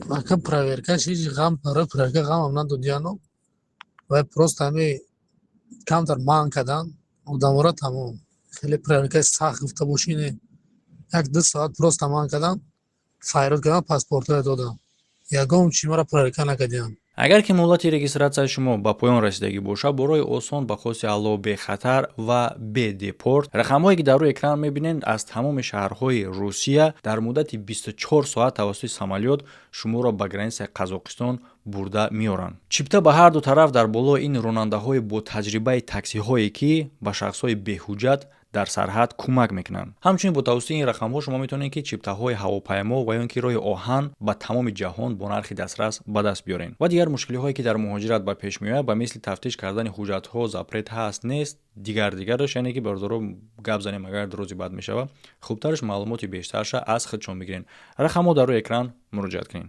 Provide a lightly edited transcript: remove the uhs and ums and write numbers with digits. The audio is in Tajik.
Ака, проверкаш ҳеҷ ғам, барои проверка ғамам надодияну вай просто ҳами камтар манъ кардан одаморо, тамом. Хеле проверкаи сахт гуфта бошӣ, не, 1-2 соат просто манъ кардан, файрод кардан, паспортҳоя додам, ягон чи маро проверка накардиям. Агар ки муҳлати регистратсияи шумо ба поён расидагӣ бошад, бо роҳи осон, ба хости Аллоҳ, бехатар ва бедепорт, рақамҳое ки дар рӯи экран мебинед, аз тамоми шаҳрҳои Русия дар муддати 24 соат тавассути самолёт шуморо ба границаи Қазоқистон бурда меоранд. Чипта ба ҳарду тараф. Дар болои ин ронандаҳои бо таҷрибаи таксиҳое, ки ба шахсҳои беҳуҷҷат дар сарҳад кӯмак мекунанд. Ҳамчунин бо тавассути ин рақамҳо шумо метавонед, ки чиптаҳои ҳавопаймо ва ё ки роҳи оҳан ба тамоми ҷаҳон бо нархи дастрас ба даст биёред ва дигар мушкилиҳое, ки дар муҳоҷират ба пеш меояд, ба мисли тафтиш кардани ҳуҷҷатҳо, запрет ҳаст, нест, дигар дигараш. Яъне ки, бародаро, гап занем агар рӯзи бад мешавад, хубтараш маълумоти бештарша аз худшон бигирен. Рақамҳо дар рӯи экран, муроҷиат кунед.